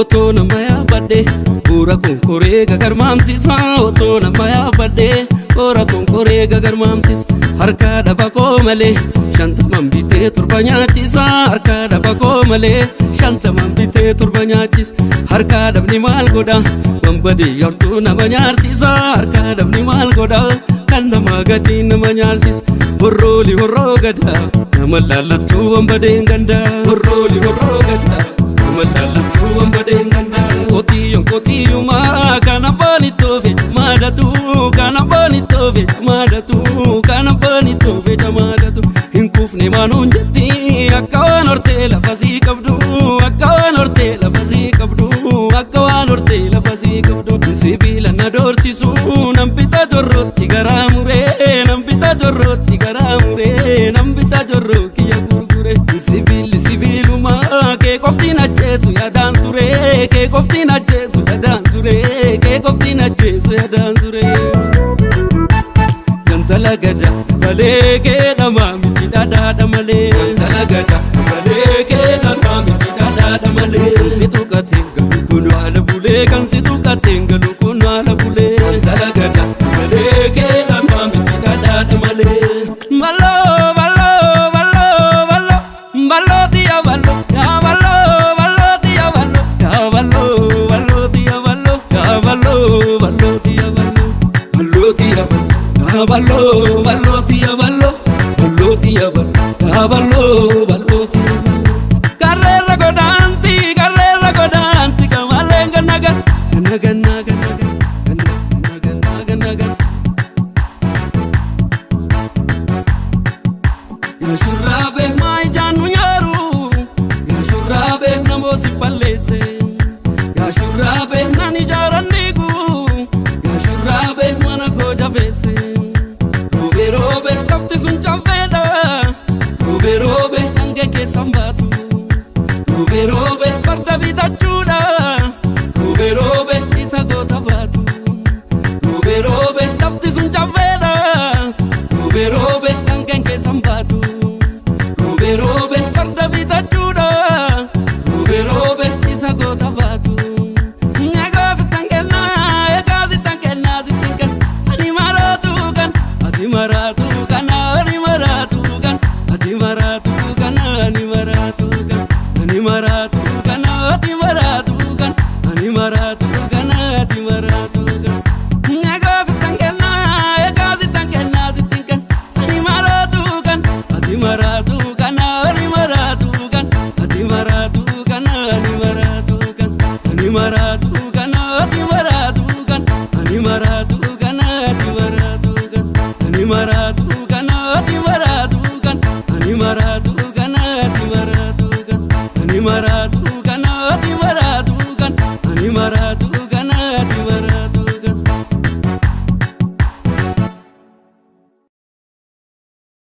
Otoo nama yaabadhe bu'uura konkoree gagarmaamsisa. Otoo nama yaabadhe bu'uura konkoree gagarmaamsisa. Harka dhaba koo malee 50 bitee 7 nyaachisa. Harka dhaba koo malee 50 bitee 7 nyaachisa. Harka dhabni maal godha wanbadee yartuu nama nyaarsisa. Harka dhabni maal godha kan nama gadi nama nyaarsisa. Horrooli horroo gada nama laallattuu wanbadeen ganda. Horrooli horroo gada nama laallattuu wanbadeen ganda. Qotiyyoon qotiyyumaa kan abbaan itti maadatu kan abbaan itti maadatu kan abbaan itti maadatu. Hin kuufne maanuun jetti akka waan hortee lafa sii qabdu akka waan hortee lafa sii qabdu akka waan hortee lafa sii qabdu. Sibiila na doorsisu nan bitaa jorrootti garaa muree nan bitaa jorrootti garaa muree nan bitaa jorroo kiyya gurgure. Sibiilli sibiilumaa kee qoftiin ajjeesu yaadaan suree kee qoftiin ajjeesu yaadaan suree kee qoftiin ajjeesu yaadaan suree. Gantala gada balee kee dhamaa miti dhadhaadha malee. Gantala gada balee kee dhamaa miti dhadhaadha malee. Kan si tuqateen galu kun haala bulee kan si tuqateen galu kun haala bulee. Gantala gada balee kee dhamaa miti dhadhaadha malee. Baloo baloo baloo baloo baloo tiya baloo yaa baloo baloo tiya baloo yaa baloo baloo tiya baloo yaa baloo baloo tiya baloo baloo tiya baloo. Ya ballo, ballo tiya ballo, ballo tiya ballo, ya ballo, ballo tiya ballo. Carrera godanti, kamalenga naga, naga naga naga, naga naga naga. Ya shurrabe mai janu nyaru, ya shurrabe namo si palese, ya shurrabe nani jarandigu, ya shurrabe mana goja vese. Robe lafti sun cafeedha robe robe hanga keessan baatu robe robe farda bitachuudha robe robe isa goota baatu robe robe lafti sun cafeedha robe robe hanga keessan baatu robe robe farda bitachuudha robe robe isa goota baatu. Egaa sittan kennaa egaa sittan kennaa sittan kenna ani maraatu kan. Ati maraatu kana ani maraatu kan ati maraatu kana ani maraatu kan ani maraatu kana ati maraatu kan ani maraatu kana ati maraatu kan. Egaa sittan kennaa egaa sittan kennaa sittan kenna ani maraatu kan ati maraatu